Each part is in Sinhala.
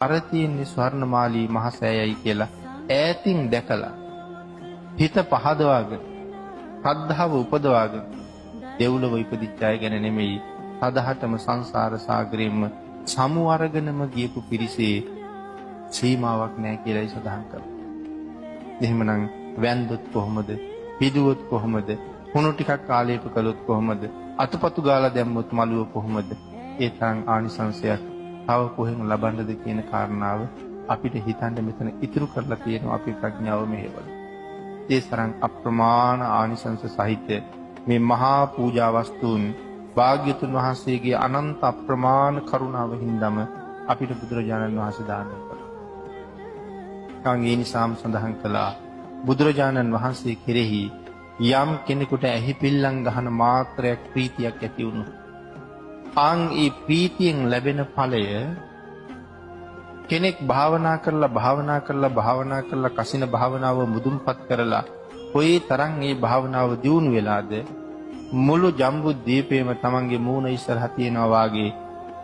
අර තියෙන්නේ ස්වර්ණමාලී මහසෑයයි කියලා ඈතින් දැකලා හිත පහදවාගෙන ශ්‍රද්ධාව උපදවාගෙන දෙව්ලොව ඉපදිච්ච අය ගැන නෙමෙයි, සදහටම සංසාර සාගරයෙන්ම සමු අරගෙනම ගියපු පිරිසේ සීමාවක් නැහැ කියලායි සඳහන් කරන්නේ. එහෙමනම් වැන්දොත් කොහොමද? පිදුවොත් කොහොමද? හුණු ටිකක් ආලේප කළොත් කොහොමද? අතුපතු ගාලා දැම්මොත් මළුව කොහොමද? ඒ තරම් ආනිසංසයක් තව කොහෙන් ලබන්නද කියන කාරණාව අපිට හිතන්න මෙතන ඉතුරු කරලා තියෙනවා අපේ ප්‍රඥාව මෙහෙවල. ඒ තරම් අප්‍රමාණ ආනිසංස සහිත මේ මහා පූජා වස්තුන් භාග්‍යතුන් වහන්සේගේ අනන්ත අප්‍රමාණ කරුණාව හින්දාම අපිට බුදුරජාණන් වහන්සේ දානය කළා. ඒ නිසාම සඳහන් කළා බුදුරජාණන් වහන්සේ කෙරෙහි යම් කෙනෙකුට ඇහි පිල්ලම් ගහන මාත්‍රයක් ප්‍රීතියක් ඇති වුණොත් ආන් ඒ ප්‍රීතියෙන් ලැබෙන ඵලය කෙනෙක් භාවනා කරලා භාවනා කරලා භාවනා කරලා කසින භාවනාව මුදුන්පත් කරලා කොයි තරම් ඒ භාවනාව දියුණු වෙලාද මුළු ජම්බුද්වීපයේම තමන්ගේ මූණ ඉස්සරහ තියෙනවා වාගේ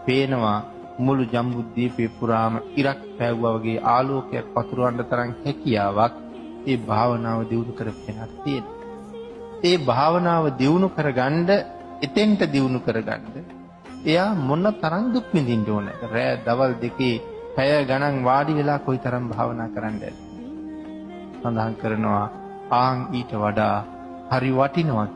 පේනවා. මුළු ජම්බුද්වීපය පුරාම ඉරක් පෑවුවා වගේ ආලෝකයක් පතුරවන්න තරම් හැකියාවක් ඒ භාවනාව දියුණු කරගෙන තියෙනවා. ඒ භාවනාව දියුණු කරගන්න, එතෙන්ට දියුණු කරගන්න එයා මොන තරම් දුක් විඳින්න ඕනද? රෑ දවල් දෙකේ පැය ගණන් වාඩි වෙලා කොයි තරම් භාවනා කරන්නද? සඳහන් කරනවා ආන් ඊට වඩා හරි වටිනවා.